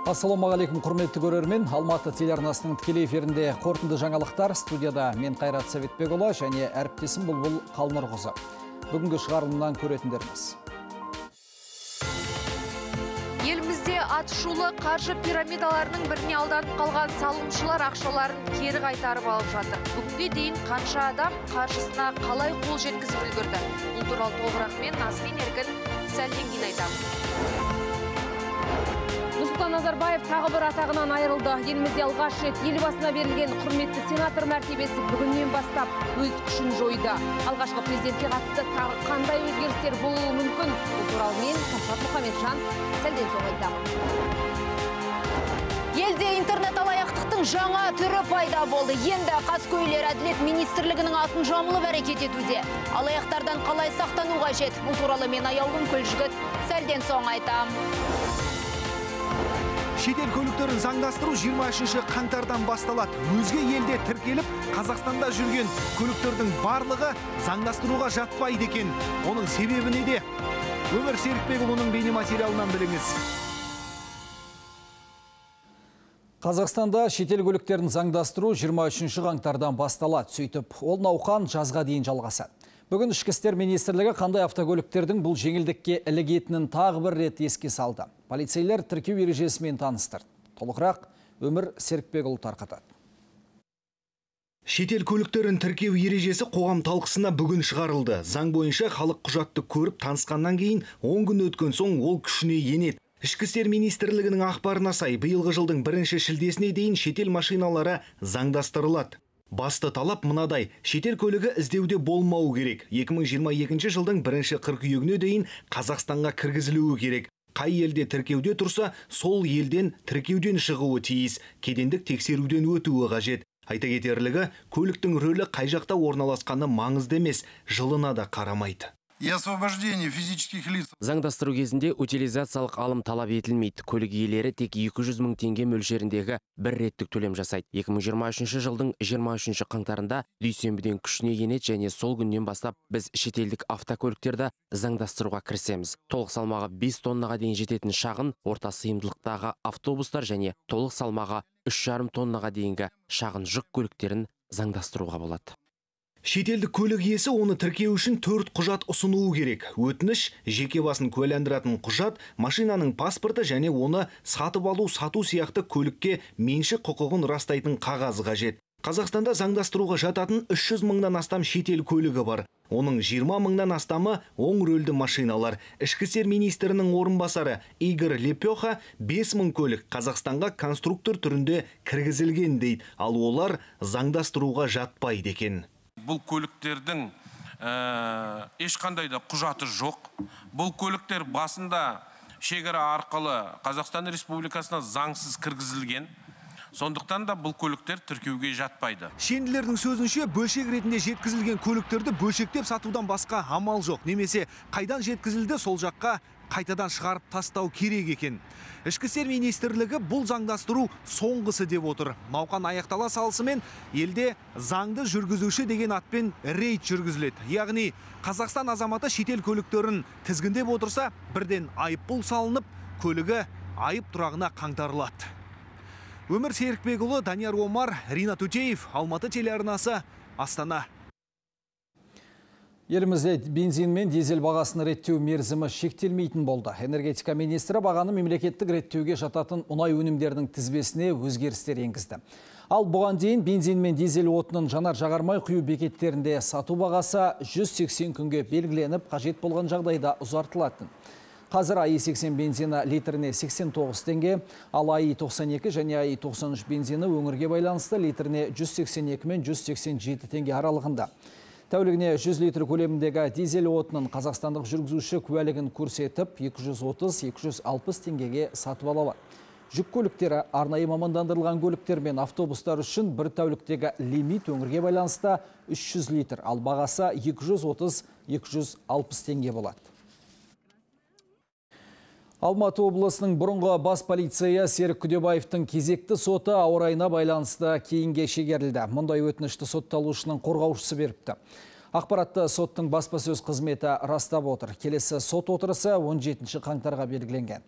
Ассалаумағалейкум, құрметті көрермен. Алматы телеарнасының тікелей эфирінде қорытынды жаңалықтар. Студияда мен Қайрат Советбекұлы және әріптесім Бұлбұл Қалнұрқызы. Бүгінгі шығарылымнан көретіндеріміз. Елімізде атышулы қаржы пирамидаларының біріне алданып қалған салымшылар ақшаларын кері қайтарып алып жатыр. Бүгінге дейін қанша адам қаржысына қалай қол жеткізіп үлгерді? Бұл туралы толығырақ мен Назмин Еркін сәлден кейін айтамын. Нұрсұлтан Назарбаев тағы бір атағынан айырылды. Елімізде алғаш рет елбасына берілген құрметті сенатор мәртебесі бүгіннен бастап өз күшін жойды. Алғашқы президентке қатысты тағы қандай өзгерістер болуы мүмкін? Бұл туралы мен Кәмшат Мұхамеджан сәлден соң айтамын. Елде интернет алаяқтықтың жаңа түрі пайда болды. Енді қаскөйлер Әділет министрлігінің атын жамылып әрекет етуде. Алаяқтардан қалай сақтану қажет? Бұл туралы мен Аяулым Көлжігіт сәлден соң айтамын. Шетел көліктерін заңдастыру 23 қаңтардан басталады. Өзге елде тіркеліп, Қазақстанда жүрген көліктердің барлығы заңдастыруға жатпайды екен. Оның себебі неде? Өмір Серікбекұлының бейнематериалынан біліңіз. Қазақстанда шетел көліктерін заңдастыру 23 қаңтардан басталады. Сөйтіп, ол науқан жазға дейін жалғасады. Бүгін Ішкі істер министрлігі қандай автокөліктердің бұл жеңілдікке ілігетінін тағы бір рет еске салды. Полицейлер тіркеу ережесімен таныстырды. Толығырақ Өмір Серікбекұлы тарқатады. Шетел көліктерін тіркеу ережесі қоғам талқысына бүгін шығарылды. Заң бойынша халық құжатты көріп танысқаннан кейін 10 күн өткен соң ол күшіне енеді. Ішкі істер министрлігінің ақпарына сай, биылғы жылдың 1 шілдесіне дейін шетел машиналары заңдастырылады. Басты талап мынадай: шетел көлігі іздеуде болмауы керек. 2022 жылдың 1 қыркүйегіне дейін Қазақстанға кіргізілуі керек. Қай елде тіркеуде тұрса, сол елден тіркеуден шығуы тиіс. Кедендік тексеруден өтуі қажет. Айта кетерлігі, көліктің рөлі қай жақта орналасқаны маңызды емес, жылына да қарамайды. И освобождение физических лиц. Заңдастыру кезінде утилизациялық алым талап етілмейді. Көлік иелері тек 200 мың теңге мөлшеріндегі бір реттік төлем жасайды. 2023 жылдың 23 қаңтарында дүйсенбіден күшіне енеді және сол күннен бастап біз шетелдік автокөліктерді заңдастыруға кірісеміз. Толық салмағы 5 тоннаға дейін жететін шағын, орта сыйымдылықтағы автобустар және толық салмағы 3,5 тоннаға дейінгі шағын жүк көліктерін заңдастыруға болады. Шетелдік көлік иесі оны тіркеу үшін 4 құжат ұсынуы керек. Өтініш, жеке басын куәландыратын құжат, машинаның паспорты және оны сатып алу, сату сияқты көлікке меншік құқығын растайтын қағаз қажет. Қазақстанда заңдастыруға жататын 300 мыңнан астам шетел көлігі бар. Оның 20 мыңнан астамы оң рөлді машиналар. Ішкі істер министрінің орынбасары Игорь Лепеха 5 мың көлік Қазақстанға конструктор түрінде кіргізілген дейді, ал олар заңдастыруға жатпайды екен. Бұл көліктердің ешқандай да құжаты жоқ. Бұл көліктер басында шекара арқылы Қазақстан Республикасына заңсыз кіргізілген. Сондықтан да бұл көліктер тіркеуге жатпайды. Шенділердің сөзінше, бөлшек ретінде жеткізілген көліктерді бөлшектеп сатудан басқа амал жоқ. Немесе қайдан жеткізілді, сол жаққа қайтадан шығарып тастау керек екен. Ішкі істер министрлігі бұл заңдастыру соңғысы деп отыр. Науқан аяқтала салысымен елде заңды жүргізуші деген атпен рейд жүргізіледі. Яғни Қазақстан азаматы шетел көліктерін тізгіндеп отырса, бірден айыппұл салынып, көлігі айып тұрағына қаңтарылады. Өмір Серікбекұлы, Данияр Омар, Ринат Өтеев, Алматы телеарнасы, Астана. Елімізде бензин мен дизель бағасын реттеу мерзімі шектелмейтін болды. Энергетика министрі бағаны мемлекеттік реттеуге жататын мұнай өнімдерінің тізбесіне өзгерістер енгізді. Ал бұған дейін бензин мен дизель отынын жанар-жағармай құю бекеттерінде сату бағасы 180 күнге белгіленіп, қажет болған жағдайда ұзартылатын. Қазір АИ-80 бензині литріне 89 теңге, ал АИ-92 және АИ-93 бензині өңірге байланысты литріне 182 мен 187 теңге аралығында. Тәулігіне 100 литр көлеміндегі дизель отынын қазақстандық жүргізуші куәлігін көрсетіп 230-260 теңгеге сатып ала алады. Жүк көліктері, арнайы мамандандырылған көліктер мен автобустар үшін бір тәуліктегі лимит өңірге байланысты 300 литр, ал бағасы 230-260 теңге болады. Алматы облысының бұрынғы бас полицейі Серік Күдебаевтың кезекті соты ауа райына байланысты кейінге шегерілді. Мұндай өтінішті сотталушының қорғаушысы беріпті. Ақпаратты соттың баспасөз қызметі растап отыр. Келесі сот отырысы 17 қаңтарға белгіленген.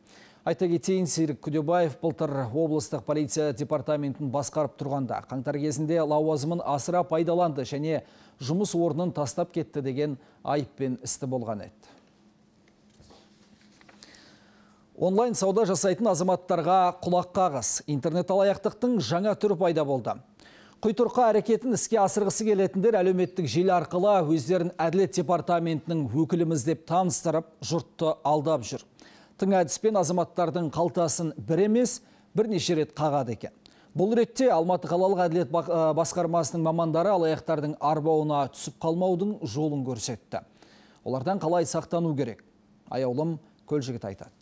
Айта кетейін, Серік Күдебаев былтыр облыстық полиция департаментін басқарып тұрғанда қаңтар кезінде лауазымын асыра пайдаланды және жұмыс орнын тастап кетті деген айыппен істі болған еді. Онлайн сауда жасайтын азаматтарға құлақ қағыс. Интернет алаяқтықтың жаңа түрі пайда болды. Құйтырқы әрекетін іске асырғысы келетіндер әлеуметтік желі арқылы өздерін әділет департаментінің өкіліміз деп таныстырып, жұртты алдап жүр. Тың әдіспен азаматтардың қалтасын бір емес, бірнеше рет қағады екен. Бұл ретте Алматы қалалық әділет басқармасының мамандары алаяқтардың арбауына түсіп қалмаудың жолын көрсетті. Олардан қалай сақтану керек? Аяулым Көлжігіт айтады.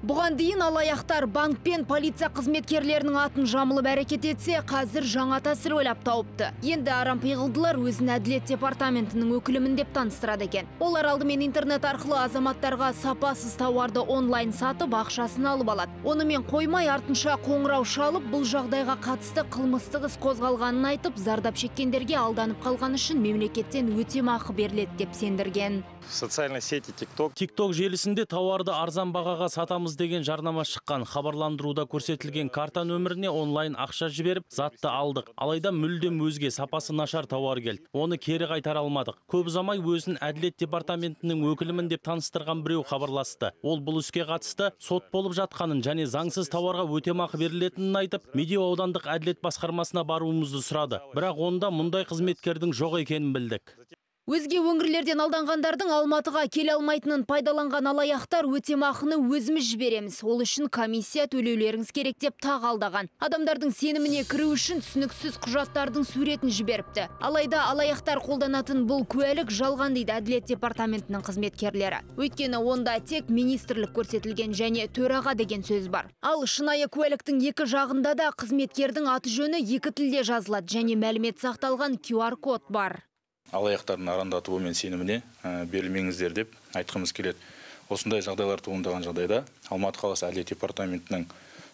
Бұған дейін алаяқтар банк пен полиция қызметкерлерінің атын жамылып әрекет етсе, қазір жаңа тәсіл ойлап тауыпты. Енді арам пиғылдылар өзін әділет департаментінің өкілімін деп таныстырады екен. Олар алдымен интернет арқылы азаматтарға сапасыз тауарды онлайн сатып, ақшасын алып алады. Онымен қоймай артынша қоңырау шалып, бұл жағдайға қатысты қылмыстық іс қозғалғанын айтып, зардап шеккендерге алданып қалған үшін мемлекеттен өтемақы беріледі деп сендірген. В социальной сети TikTok. TikTok желісінде тауарды арзан бағаға сатамыз деген жарнама шыққан. Хабарландыруда көрсетілген карта нөміріне онлайн ақша жіберіп, затты алдық. Алайда мүлдем өзге, сапасы нашар тауар келді. Оны кері қайтара алмадық. Көп ұзамай өзін әділет департаментінің өкілімін деп таныстырған біреу хабарласты. Ол бұл іске қатысты сот болып жатқанын және заңсыз тауарға өтемақы берілетінін айтып, Медеу аудандық әділет басқармасына баруымызды сұрады. Бірақ онда мұндай қызметкердің жоқ екенін білдік. Өзге өңірлерден алданғандардың Алматыға келе алмайтынын пайдаланған алаяқтар өтемақыны өзіміз жібереміз. Ол үшін комиссия төлеулеріңіз керек деп тағы алдаған. Адамдардың сеніміне кіру үшін түсініксіз құжаттардың суретін жіберіпті. Алайда алаяқтар қолданатын бұл куәлік жалған дейді әділет департаментінің қызметкерлері. Өйткені онда тек министрлік көрсетілген және төраға деген сөз бар. Ал шынайы куәліктің екі жағында да қызметкердің аты жөні екі тілде жазылады және мәлімет сақталған QR-код бар. Алаяқтардың арандатуы мен сеніміне берілмеңіздер деп айтқымыз келеді. Осындай жағдайлар туындаған жағдайда Алматы қаласы әділет департаментінің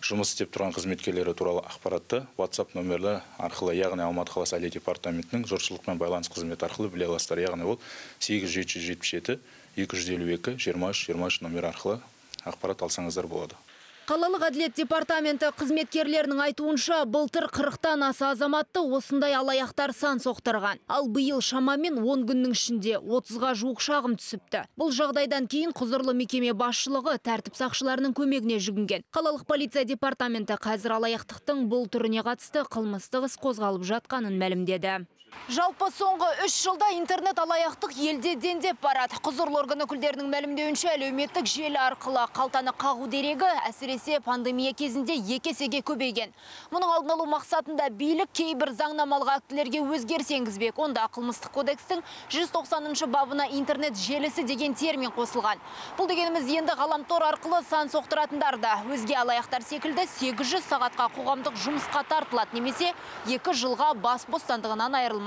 жұмыс істеп тұрған қызметкерлері туралы ақпаратты WhatsApp нөмірлі арқылы, яғни Алматы қаласы әділет департаментінің жұртшылықпен байланыс қызметі арқылы біле аласыздар. Яғни ол 8777 252 23 23 нөмірі арқылы ақпарат алсаңыздар болады. Қалалық әділет департаменті қызметкерлерінің айтуынша, былтыр 40-тан аса азаматты осындай алаяқтар сан соқтырған. Ал биыл шамамен 10 күннің ішінде 30-ға жуық шағым түсіпті. Бұл жағдайдан кейін құзырлы мекеме басшылығы тәртіп сақшыларының көмегіне жүгінген. Қалалық полиция департаменті қазір алаяқтықтың бұл түріне қатысты қылмыстық іс қозғалып жатқанын мәлімдеді. Жалпы соңғы 3 жылда интернет алаяқтық елде дендеп барады. Құзырлы орган өкілдерінің мәлімдеуінше, әлеуметтік желі арқылы қалтаны қағу дерегі әсіресе пандемия кезінде екі есеге көбейген. Мұның алдын алу мақсатында билік кейбір заңнамалық актілерге өзгеріс енгізбек. Онда қылмыстық кодекстің 190-шы бабына интернет желісі деген термин қосылған. Бұл дегеніміз енді ғаламтор арқылы сан соқтыратындар да өзге алаяқтар секілді 800 сағатқа қоғамдық жұмысқа тартылады немесе 2 жылға бас бостандығынан айырылмақ.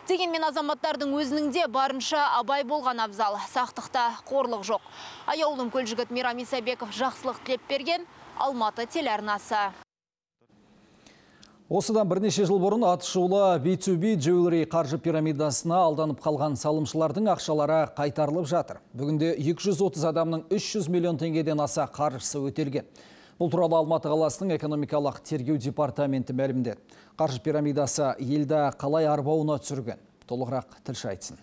Дегенмен азаматтардың өзінің де барынша абай болған абзал. Сақтықта қорлық жоқ. Аяулым Көлжігіт, Мейрам Исабеков, Жақсылық Тілепберген, Алматы телеарнасы. Осыдан бірнеше жыл бұрын атышулы B2B Jewelry қаржы пирамидасына алданып қалған салымшылардың ақшалары қайтарылып жатыр. Бүгінде 230 адамның 300 миллион теңгеден аса қаржысы өтелген. Бұл туралы Алматы қаласының экономикалық тергеу департаменті мәлімдеді. Қаржы пирамидасы елді қалай арбауына түсірген? Толығырақ тілші айтсын.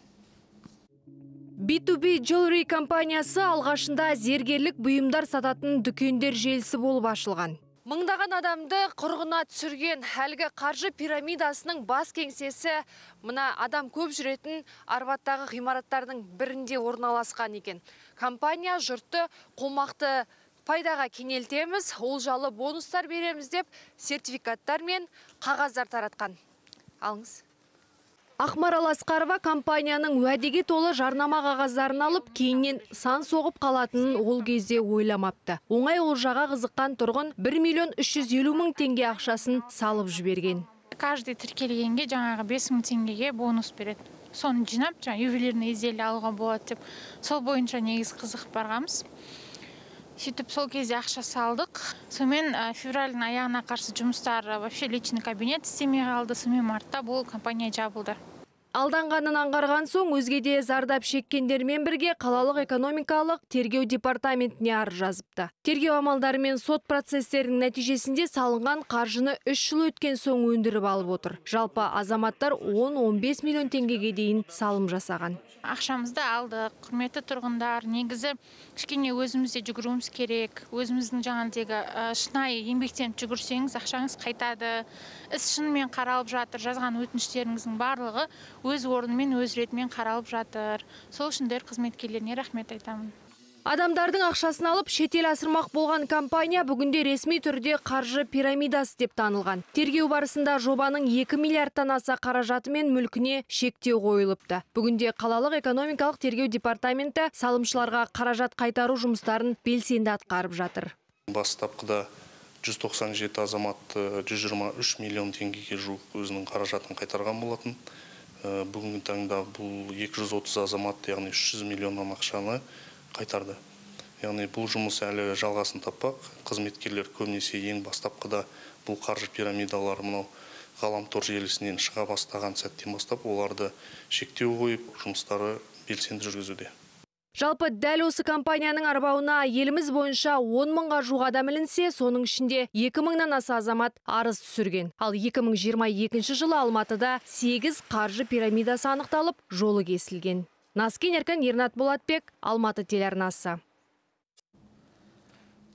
B2B Jewelry компаниясы алғашында зергерлік бұйымдар сататын дүкендер желісі болып ашылған. Мыңдаған адамды құрғына түсірген әлгі қаржы пирамидасының бас кеңсесі мына адам көп жүретін Арбаттағы ғимараттардың бірінде орналасқан екен. Компания жұртты қомақты пайдаға кенелтеміз, олжалы бонустар береміз деп сертификаттар мен қағаздар таратқан. Алыңыз. Ақмарал Асқарова компанияның уәдеге толы жарнама қағаздарын алып, кейіннен сан соғып қалатынын ол кезде ойламапты. Оңай олжаға қызыққан тұрғын 1 миллион 350 мың теңге ақшасын салып жіберген. Каждый тіркелгенге жаңағы 5 мың теңгеге бонус береді. Соны жинап, жаңа ювелирный изделие алуға болады деп. Сол бойынша негіз қызығып барғанбыз. Сөйтіп сол кезде ақша салдық. Сонымен февральдың аяғына қарсы жұмыстар, вообще личный кабинет істемей қалды. Сонымен мартта бұл компания жабылды. Алданғанын аңғарған соң өзге де зардап шеккендермен бірге қалалық экономикалық тергеу департаментіне арыз жазыпты. Тергеу амалдары мен сот процестерінің нәтижесінде салынған қаржыны 3 жыл өткен соң өндіріп алып отыр. Жалпы азаматтар 10-15 миллион теңгеге дейін салым жасаған. Ақшамызды алдық, құрметті тұрғындар, негізі кішкене өзіміз де жүгіруіміз керек. Өзіміздің жаңағыдегі шынайы еңбектеніп жүгірсеңіз, ақшаңыз қайтады. Іс шынымен қаралып жатыр, жазған өтініштеріңіздің барлығы өз орнымен, өз ретімен қаралып жатыр. Сол үшін дер қызметкерлеріне рахмет айтамын. Адамдардың ақшасын алып шетел асырмақ болған компания бүгінде ресми түрде қаржы пирамидасы деп танылған. Тергеу барысында жобаның 2 миллиардтан аса қаражаты мен мүлкіне шектеу қойылыпты. Бүгінде қалалық экономикалық тергеу департаменті салымшыларға қаражат қайтару жұмыстарын белсенді атқарып жатыр. Бастапқыда 197 азамат 123 миллион теңгеге жуық өзінің қаражатын қайтарған болатын. Бүгінгі таңда бұл 230 азамат, яғни 300 миллионнан ақшаны қайтарды. Яғни бұл жұмыс әлі жалғасын таппақ. Қызметкерлер көбінесе ең бастапқыда бұл қаржы пирамидалары мынау ғаламтор желісінен шыға бастаған сәттен бастап оларды шектеу қойып, жұмыстары белсенді жүргізуде. Жалпы дәл осы компанияның арбауына еліміз бойынша 10 мыңға жуық адам ілінсе, соның ішінде 2 мыңнан аса азамат арыз түсірген. Ал 2022 жылы Алматыда 8 қаржы пирамидасы анықталып, жолы кесілген. Наскен Еркін, Ернат Болатбек, Алматы телеарнасы.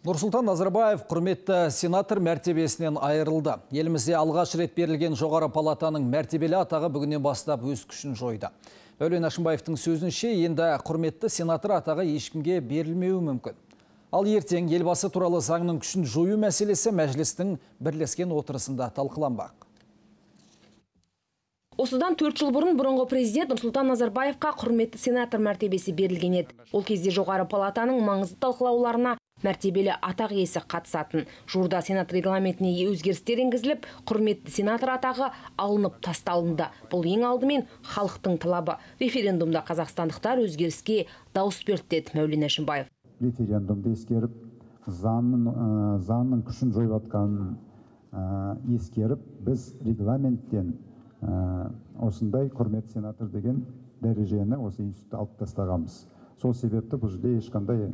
Нұрсұлтан Назарбаев құрметті сенатор мәртебесінен айырылды. Елімізде алғаш рет берілген жоғары палатаның мәртебелі атағы бүгіннен бастап өз күшін жойды. Мәулен Әшімбаевтың сөзінше, енді құрметті сенатор атағы ешкімге берілмеуі мүмкін. Ал ертең елбасы туралы заңның күшін жою мәселесі мәжілістің бірлескен отырысында талқыланбақ. Осыдан 4 жыл бұрын бұрынғы президент Нұрсұлтан Назарбаевқа құрметті сенатор мәртебесі берілген еді. Ол кезде жоғары палатаның маңызды талқылауларына мәртебелі атақ иесі қатысатын. Жуырда сенат регламентіне өзгерістер енгізіліп, құрметті сенатор атағы алынып тасталынды. Бұл ең алдымен халықтың талабы. Референдумда қазақстандықтар өзгеріске дауыс берді, деді Мәулен Әшімбаев. Референдумды ескеріп, заңның күшін жойып жатқанын ескеріп, біз регламенттен осындай құрметті сенатор деген дәрежені осы институтты алып тастағанбыз. Сол себепті бұл жерде ешқандай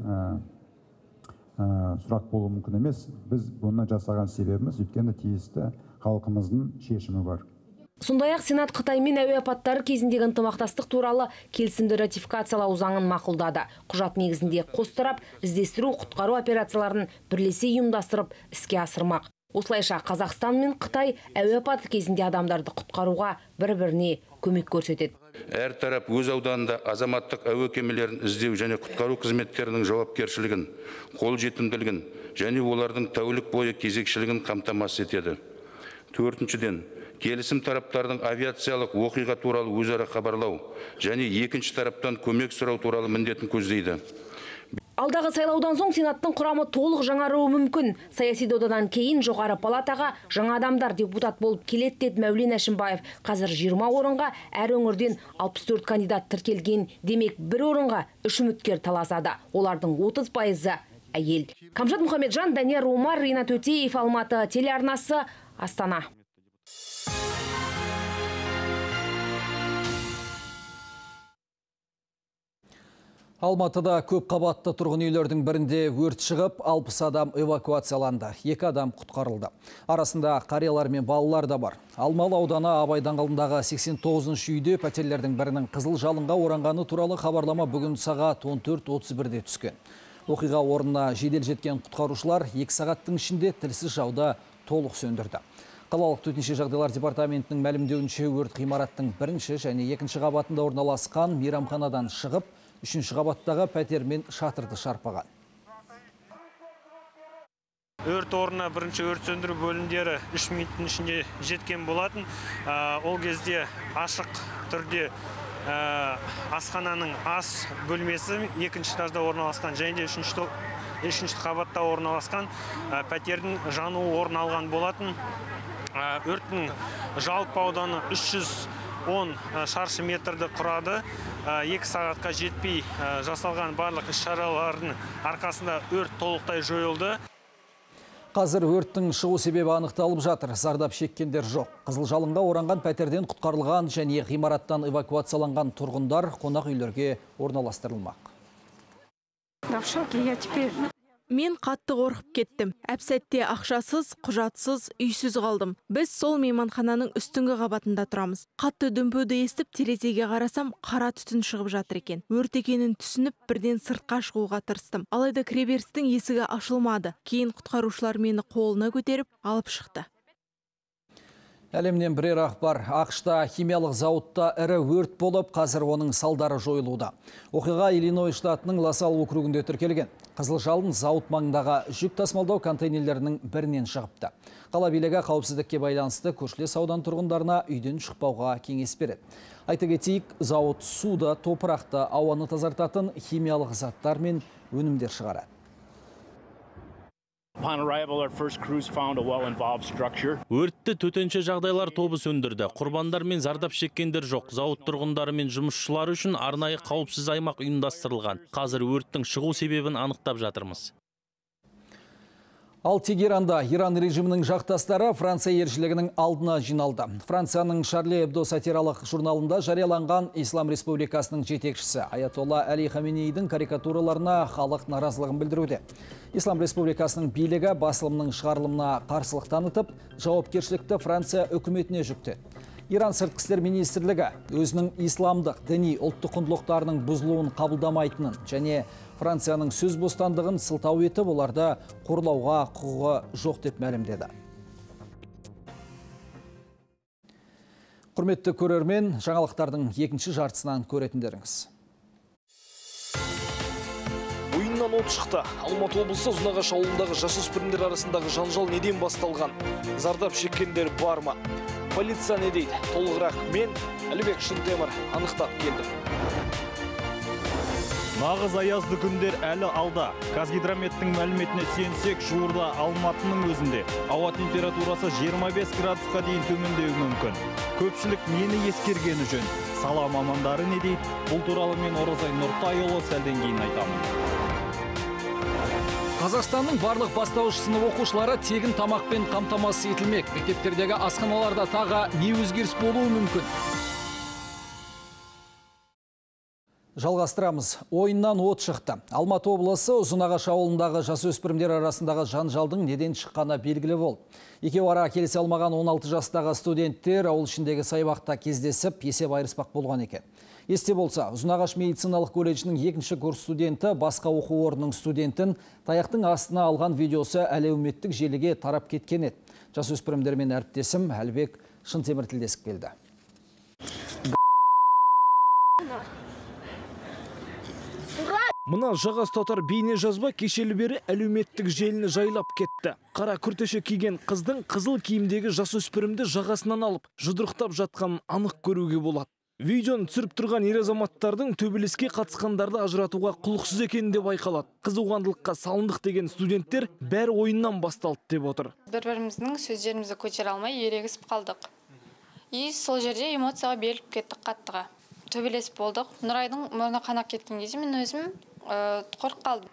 сұрақ болуы мүмкін емес. Біз бұны жасаған себебіміз, өйткені тиісті халқымыздың шешімі бар. Сондай-ақ Сенат Қытаймен әуе апаттары кезіндегі ынтымақтастық туралы келісімді ратификациялау заңын мақұлдады. Құжат негізінде қос тарап іздестіру, құтқару операцияларын бірлесе ұйымдастырып іске асырмақ. Осылайша Қазақстан мен Қытай әуе апаты кезінде адамдарды құтқаруға бір-біріне көмек көрсетеді. Әр тарап өз ауданында азаматтық әуе кемелерін іздеу және құтқару қызметтерінің жауапкершілігін, қол жетімділігін және олардың тәулік бойы кезекшілігін қамтамасыз етеді. Төртіншіден, келісім тараптардың авиациялық оқиға туралы өзара хабарлау және екінші тараптан көмек сұрау туралы міндетін көздейді. Алдағы сайлаудан соң Сенаттың құрамы толық жаңаруы мүмкін. Саяси додадан кейін жоғары палатаға жаңа адамдар депутат болып келеді, деді Мәулен Әшімбаев. Қазір 20 орынға әр өңірден 64 кандидат тіркелген. Демек, бір орынға 3 үміткер таласады. Олардың 30%-ы әйел. Камшат Мұхамеджан, Данияр Омар, Ринат Өтеев, Алматы телеарнасы, Астана. Алматыда көп қабатты тұрғын үйлердің бірінде өрт шығып, 60 адам эвакуацияланды. 2 адам құтқарылды. Арасында қариялар мен балалар да бар. Алмалы ауданы Абай даңғылындағы 89-шы үйде пәтерлердің бірінің қызыл жалынға оранғаны туралы хабарлама бүгін сағат 14:31-де түскен. Оқиға орнына жедел жеткен құтқарушылар 2 сағаттың ішінде тілсіз жауды толық сөндірді. Қалалық төтенше жағдайлар департаментінің мәлімдеуінше, өрт ғимараттың бірінші және екінші қабатында орналасқан мейрамханадан шығып, үшінші қабаттағы пәтер мен шатырды шарпыған. Өрт орнына бірінші өрт сөндіру бөлімдері 3 минуттың ішінде жеткен болатын. Ол кезде ашық түрде асхананың ас бөлмесі екінші этажда орналасқан және де үшінші қабатта орналасқан пәтердің жануы орын алған болатын. Өрттің жалпы ауданы 310 шаршы метрді құрады. 2 сағатқа жетпей жасалған барлық іс-шаралардың арқасында өрт толықтай жойылды. Қазір өрттің шығу себебі анықталып жатыр. Зардап шеккендер жоқ. Қызыл жалынға оранған пәтерден құтқарылған және ғимараттан эвакуацияланған тұрғындар қонақ үйлерге орналастырылмақ. Да в шоке я теперь. Мен қатты қорқып кеттім. Әп-сәтте ақшасыз, құжатсыз, үйсіз қалдым. Біз сол мейманхананың үстіңгі қабатында тұрамыз. Қатты дүмпуді естіп, терезеге қарасам, қара түтін шығып жатыр екен. Өрт екенін түсініп, бірден сыртқа шығуға тырыстым. Алайда кіреберістің есігі ашылмады. Кейін құтқарушылар мені қолына көтеріп, алып шықты. Әлемнен бірер ақпар. АҚШ-та химиялық зауытта ірі өрт болып, қазір оның салдары жойылуда. Оқиға Иллиной штатының Лассал округінде тіркелген. Қызыл жалын зауыт маңындағы жүк тасымалдау контейнерлерінің бірінен шығыпты. Қала билігі қауіпсіздікке байланысты көршілес аудан тұрғындарына үйден шықпауға кеңес береді. Айта кетейік, зауыт суды, топырақты, ауаны тазартатын химиялық заттар мен өнімдер шығарады. Өртті төтенше жағдайлар тобы сөндірді. Құрбандар мен зардап шеккендер жоқ. Зауыт тұрғындары мен жұмысшылары үшін арнайы қауіпсіз аймақ ұйымдастырылған. Қазір өрттің шығу себебін анықтап жатырмыз. Ал Тегеранда Иран режимінің жақтастары Франция елшілігінің алдына жиналды. Францияның Шарли Эбдо сатиралық журналында жарияланған Ислам Республикасының жетекшісі Аятолла Әли Хаменеидің карикатураларына халық наразылығын білдіруде. Ислам Республикасының билігі басылымның шығарылымына қарсылық танытып, жауапкершілікті Франция үкіметіне жүктеді. Иран сыртқы істер министрлігі өзінің исламдық діни ұлттық құндылықтарының бұзылуын қабылдамайтынын және Францияның сөз бостандығын сылтау етіп, оларды қорлауға құқығы жоқ деп мәлімдеді. Құрметті көрермен, жаңалықтардың екінші жартысынан көретіндеріңіз. Ойыннан от шықты. Алматы облысы Ұзынағаш ауылындағы жасөспірімдер арасындағы жанжал неден басталған? Зардап шеккендер бар ма? Полиция не дейді? Толығырақ мен Әлібек Шынтемір анықтап келдім. Нағыз аязды күндер әлі алда. Қазгидрометтің мәліметіне сүйенсек, жуырда Алматының өзінде ауа температурасы 25 градусқа дейін төмендеуі мүмкін. Көпшілік нені ескергені жөн? Сала мамандары не дейді? Бұл туралы мен Оразай Нұртайұлы сәлден кейін айтамын. Қазақстанның барлық бастауыш сынып оқушылары тегін тамақпен қамтамасыз етілмек. Мектептердегі асханаларда тағы не өзгеріс болуы мүмкін? Жалғастырамыз. Ойыннан от шықты. Алматы облысы Ұзынағаш ауылындағы жасөспірімдер арасындағы жанжалдың неден шыққаны белгілі болды. Екеуі ара келісе алмаған 16 жастағы студенттер ауыл ішіндегі саябақта кездесіп, есеп айырыспақ болған екен. Есте болса, Ұзынағаш медициналық колледжінің екінші курс студенті басқа оқу орнының студентін таяқтың астына алған видеосы әлеуметтік желіге тарап кеткен еді. Жасөспірімдермен әріптесім Әлібек Шынтемір тілдесіп келді. Мына жаға ұстатар бейне жазба кешелі бері әлеуметтік желіні жайлап кетті. Қара күртеше киген қыздың қызыл киімдегі жасөспірімді жағасынан алып, жұдырықтап жатқанын анық көруге болады. Видеоны түсіріп тұрған ер азаматтардың төбелеске қатысқандарды ажыратуға құлықсыз екені де байқалады. Қызуқандылыққа салындық деген студенттер бәрі ойыннан басталды деп отыр. Бір-біріміздің сөздерімізді көтере алмай ерегісіп қалдық. И сол жерде эмоцияға беріліп кеттік қаттыға. Төбелес болдық. Нұрайдың мұрны қанап кеткен кезде мен өзім қорқып қалдым.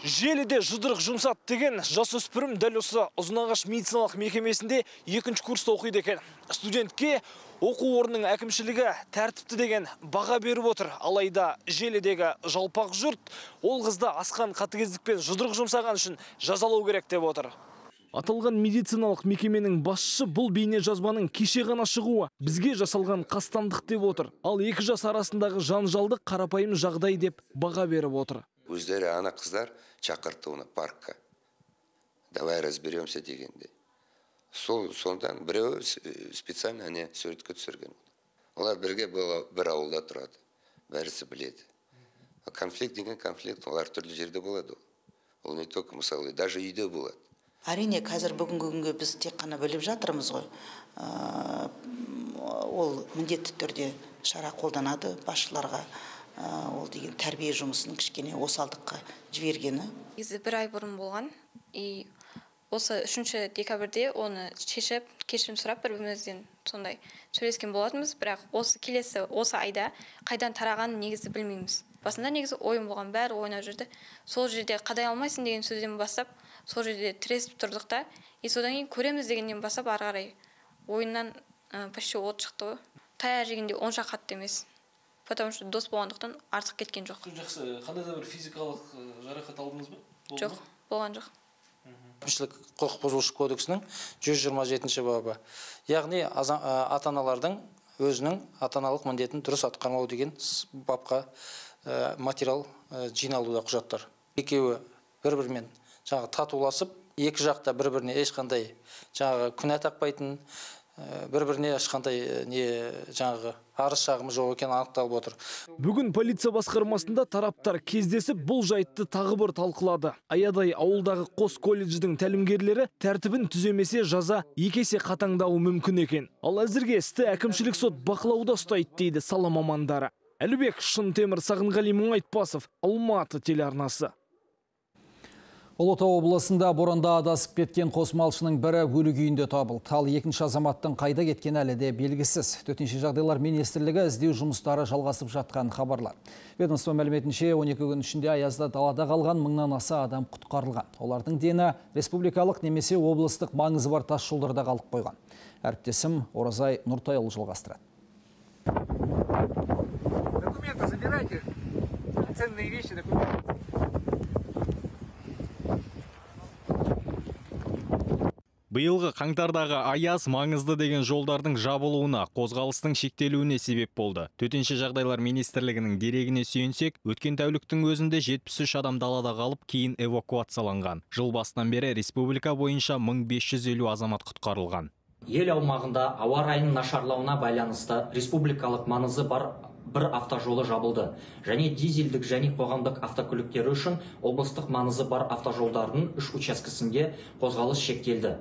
Желіде жұдырық жұмсады деген жасөспірім дәл осы Ұзынағаш медициналық мекемесінде екінші курста оқиды екен. Студентке оқу орнының әкімшілігі тәртіпті деген баға беріп отыр. Алайда желідегі жалпақ жұрт ол қызды асқан қатыгездікпен жұдырық жұмсаған үшін жазалау керек деп отыр. Аталған медициналық мекеменің басшысы бұл бейне жазбаның кеше ғана шығуы бізге жасалған қастандық деп отыр. Ал екі жас арасындағы жанжалды қарапайым жағдай деп баға беріп отыр. Өздері ана қыздар шақыртты оны паркқа. Давай разберемся дегенде. Сондан біреуі специально не суретке түсірген. Олар бірге бір ауылда тұрады. Бәрісі біледі. Конфликт деген конфликт, олар түрлі жерде болады. Ол не только мысалы, даже үйде болады. Әрине, қазір бүгінгі күнге біз тек қана біліп жатырмыз ғой. Ол міндетті түрде шара қолданады басшыларға. Ол деген тәрбие жұмысының кішкене осалдыққа жібергені. Негізі бір ай бұрын болған. И осы 3 декабрьде оны шешіп, кешірім сұрап бір-бірімізден сондай сөйлескен болатынбыз. Бірақ осы келесі осы айда қайдан тарағанын негізі білмейміз. Басында негізі ойын болған, бәрі ойнап жүрді. Сол жерде қадай алмайсың деген сөзден бастап, Сол жерде тіресіп тұрдық та, и содан кейін көреміз дегеннен бастап ары қарай ойыннан почти от шықты ғой. Таяқ жегенде онша қатты емес, потому что дос болғандықтан артық кеткен жоқ. Жақсы, қандай да бір физикалық жарақат алдыңыз ба? Жоқ, болған жоқ. Әкімшілік құқық бұзушылық кодексінің 127 бабы. Яғни ата-аналардың өзінің ата-аналық міндетін дұрыс атқармау деген бапқа материал жиналуда, құжаттар. Екеуі бір-бірімен жаңағы татуласып, екі жақта бір-біріне ешқандай жаңағы күнә тақпайтын, бір-біріне ешқандай не жаңағы арыз шағымы жоқ екені анықталып отыр. Бүгін полиция басқармасында тараптар кездесіп, бұл жайтты тағы бір талқылады. Аядай ауылдағы қос колледждің тәлімгерлері тәртібін түземесе, жаза екі есе қатаңдауы мүмкін екен. Ал әзірге істі әкімшілік сот бақылауда ұстайды, дейді сала мамандары. Әлібек Шынтемір, Сағынғали Мұңайтпасов, Алматы телеарнасы. Ұлытау облысында боранда адасып кеткен қос малшының бірі өлі күйінде табылды. Ал екінші азаматтың қайда кеткені әлі де белгісіз. Төтенше жағдайлар министрлігі іздеу жұмыстары жалғасып жатқанын хабарлады. Ведомство мәліметінше, 12 күн ішінде аязда далада қалған мыңнан аса адам құтқарылған. Олардың дені республикалық немесе облыстық маңызы бар тас жолдарда қалып қойған. Әріптесім Оразай Нұртайұлы жалғастырады. Документы забирайте, ценные вещи, документы. Биылғы қаңтардағы аяз маңызды деген жолдардың жабылуына, қозғалыстың шектелуіне себеп болды. Төтенше жағдайлар министрлігінің дерегіне сүйенсек, өткен тәуліктің өзінде 73 адам далада қалып, кейін эвакуацияланған. Жыл басынан бері республика бойынша 1550 азамат құтқарылған. Ел аумағында ауа райының нашарлауына байланысты республикалық маңызы бар бір автожолы жабылды. Және дизельдік және қоғамдық автокөліктері үшін облыстық маңызы бар автожолдардың 3 учаскесінде қозғалыс шектелді.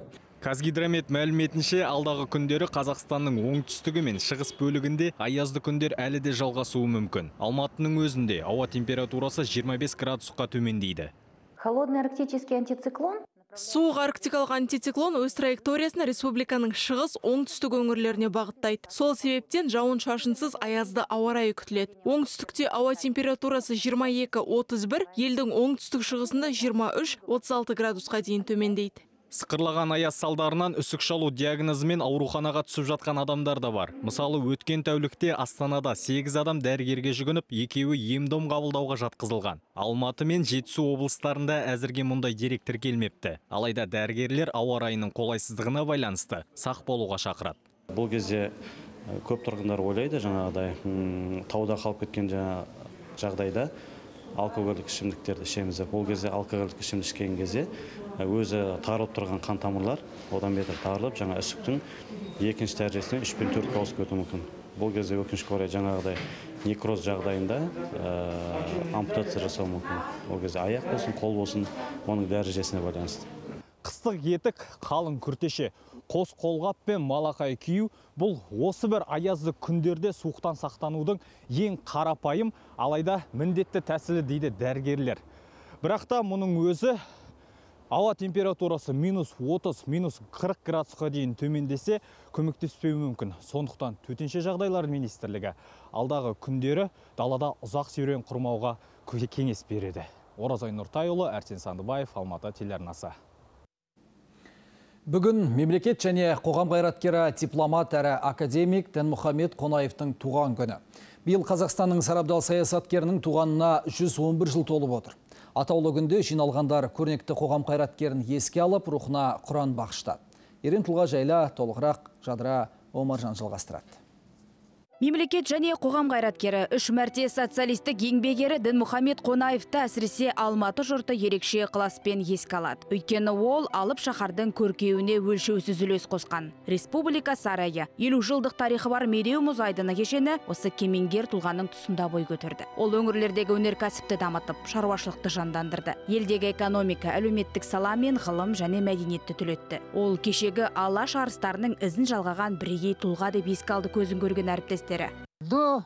Қазгидромет мәліметінше, алдағы күндері Қазақстанның оңтүстігі мен шығыс бөлігінде аязды күндер әлі де жалғасуы мүмкін. Алматының өзінде ауа температурасы 25 градусқа төмендейді. Холодный арктический антициклон. Суық арктикалық антициклон өз траекториясын республиканың шығыс, оңтүстік өңірлеріне бағыттайды. Сол себептен жауын-шашынсыз аязды ауа райы күтіледі. Оңтүстікте ауа температурасы 22-31, елдің оңтүстік шығысында 23-36 градусқа дейін төмендейді. Сықырлаған аяз салдарынан үсік шалу диагнозымен ауруханаға түсіп жатқан адамдар да бар. Мысалы, өткен тәулікте Астанада 8 адам дәрігерге жүгініп, екеуі ем-дом қабылдауға жатқызылған. Алматы мен Жетісу облыстарында әзірге мұндай дерек тіркелмепті. Алайда дәрігерлер ауа райының қолайсыздығына байланысты сақ болуға шақырады. Бұл кезде көп тұрғындар ойлайды, жаңағыдай тауда қалып кеткен жағдайда алкогольдік ішімдіктерді ішеміз деп. Ол кезде алкогольдік ішімдік ішкен кезде өзі тарылып тұрған қан тамырлар одан бетер тарылып, жаңа үсіктің екінші дәрежесіне 3 пен 4 ауысып кетуі мүмкін. Бұл кезде өкінішке орай жаңағыдай некроз жағдайында ампутация жасау мүмкін. Ол кезде аяқ болсын, қол болсын, оның дәрежесіне байланысты. Қыстық етік, қалың күртеше, қос қолғап пен малақай кию бұл осы бір аязды күндерде суықтан сақтанудың ең қарапайым, алайда міндетті тәсілі дейді дәрігерлер. Бірақ та мұның өзі ауа температурасы минус 30, минус 40 градусқа дейін төмендесе көмектеспеуі мүмкін. Сондықтан төтенше жағдайлар министрлігі алдағы күндері далада ұзақ серуен құрмауға кеңес береді. Оразай Нұртайұлы, Әрсен Сандыбаев, Алматы телеарнасы. Бүгін мемлекет және қоғам қайраткері, дипломат әрі академик Дінмұхамед Қонаевтың туған күні. Биыл Қазақстанның сарабдал саясаткерінің туғанына 111 жыл толып отыр. Атаулы күнде жиналғандар көрнекті қоғам қайраткерін еске алып, рухына Құран бағыштады. Ерен тұлға жайлы толығырақ Жадыра Омаржан жалғастырады. Мемлекет және қоғам қайраткері, үш мәрте социалистік еңбек ері Дінмұхамед Қонаевты әсіресе Алматы жұрты ерекше ықыласпен еске алады. Өйткені ол алып шаһардың көркеюіне өлшеусіз үлес қосқан. Республика сарайы, 50 жылдық тарихы бар Медеу мұз айдыны кешені осы кемеңгер тұлғаның тұсында бой көтерді. Ол өңірлердегі өнеркәсіпті дамытып, шаруашылықты жандандырды. Елдегі экономика, әлеуметтік сала мен ғылым және мәдениетті түлетті. Ол кешегі Алаш арыстарының ізін жалғаған бірегей тұлға деп еске алды көзін көрген әріптестері. До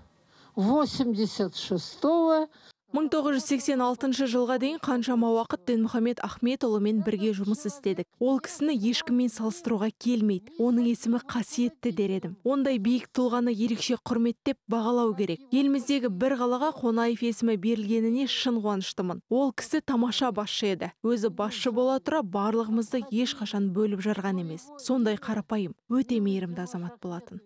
86-го 1986 жылға дейін қаншама уақыт Дінмұхамед Ахметұлымен бірге жұмыс істедік. Ол кісіні ешкіммен салыстыруға келмейді. Оның есімі қасиетті дер едім. Ондай биік тұлғаны ерекше құрметтеп бағалау керек. Еліміздегі бір қалаға Қонаев есімі берілгеніне шын қуаныштымын. Ол кісі тамаша басшы еді. Өзі басшы бола тұра барлығымызды ешқашан бөліп жарған емес. Сондай қарапайым, өте мейірімді азамат болатын.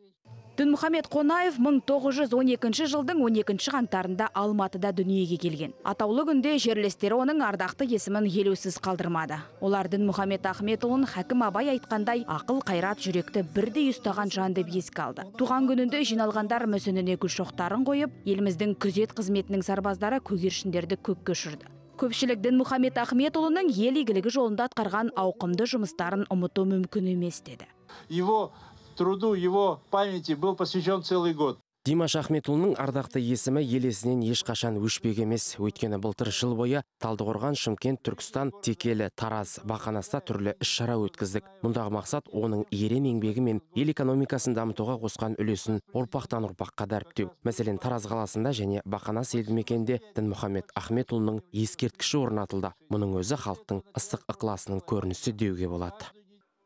Дінмұхамед Қонаев 1912 жылдың 12 қаңтарында Алматыда дүниеге келген. Атаулы күнде жерлестері оның ардақты есімін елеусіз қалдырмады. Олар Дінмұхамед Ахметұлын Хакім Абай айтқандай ақыл, қайрат, жүректі бірдей ұстаған жан деп еске алды. Туған күнінде жиналғандар мүсініне гүл шоқтарын қойып, еліміздің күзет қызметінің сарбаздары көгершіндерді көкке ұшырды. Көпшілік Дінмұхамед Ахметұлының ел игілігі жолында атқарған ауқымды жұмыстарын ұмыту мүмкін емес деді. Его труду, его памяти был посвящен целый год. Димаш Ахметұлының ардақты есімі ел есінен ешқашан өшпек емес. Өйткені былтыр жыл бойы Талдықорған, Шымкент, Түркістан, Текелі, Тараз, Бақанаста түрлі іс-шара өткіздік. Мұндағы мақсат оның ерен еңбегі мен ел экономикасын дамытуға қосқан үлесін ұрпақтан ұрпаққа дәріптеу. Мәселен, Тараз қаласында және Бақанас елді мекенінде Дінмұхамед Ахметұлының ескерткіші орнатылды. Мұның өзі халықтың ыстық ықыласының көрінісі деуге болады.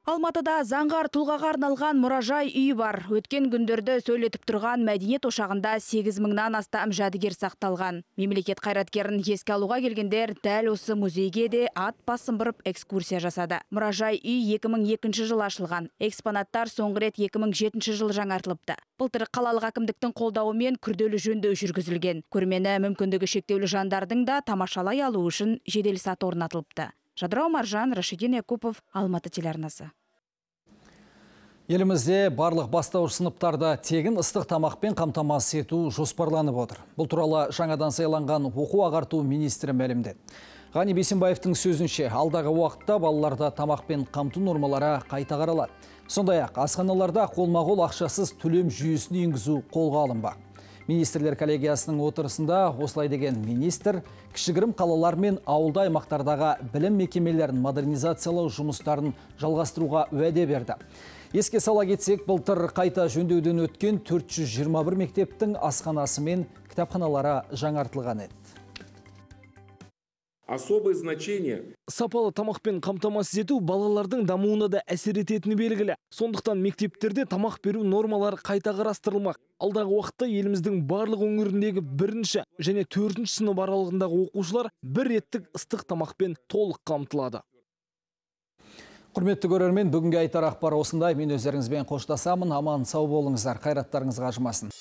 Алматыда заңғар тұлғаға арналған мұражай үйі бар. Өткен күндерді сөйлетіп тұрған мәдениет ошағында 8 мыңнан астам жәдігер сақталған. Мемлекет қайраткерін еске алуға келгендер дәл осы музейге де ат басын бұрып экскурсия жасады. Мұражай үй 2002 жылы ашылған. Экспонаттар соңғы рет 2007 жылы жаңартылыпты. Былтыр қалалық әкімдіктің қолдауымен күрделі жөндеу жүргізілген. Көрмені мүмкіндігі шектеулі жандардың да тамашалай алуы үшін жедел саты орнатылыпты. Жадырау Маржан, Рашидин Якупов, Алматы телеарнасы. Елімізде барлық бастауыш сыныптарда тегін ыстық тамақпен қамтамасыз ету жоспарланып отыр. Бұл туралы жаңадан сайланған оқу ағарту министрі мәлімдеді. Ғани Бейсенбаевтың сөзінше, алдағы уақытта балаларда тамақпен қамту нормалары қайта қаралады. Сондай-ақ асханаларда қолма-қол ақшасыз төлем жүйесін енгізу қолға алынбақ. Министрлер коллегиясының отырысында осылай деген министр кішігірім қалалар мен ауылды аймақтардағы білім мекемелерін модернизациялау жұмыстарын жалғастыруға уәде берді. Еске сала кетсек, былтыр қайта жөндеуден өткен 421 мектептің асханасы мен кітапханалары жаңартылған еді. Особое значение. Сапалы тамақпен қамтамасыз ету балалардың дамуына да әсер ететіні белгілі. Сондықтан мектептерде тамақ беру нормалары қайта қарастырылмақ. Алдағы уақытта еліміздің барлық өңіріндегі 1-ші және 4-ші сынып аралығындағы оқушылар бір реттік ыстық тамақпен толық қамтылады. Құрметті көрермен, бүгінгі айтар ақпар осындай. Мен өздеріңізбен қоштасамын. Аман сау болыңыздар. Қайраттарыңызға ажымасын.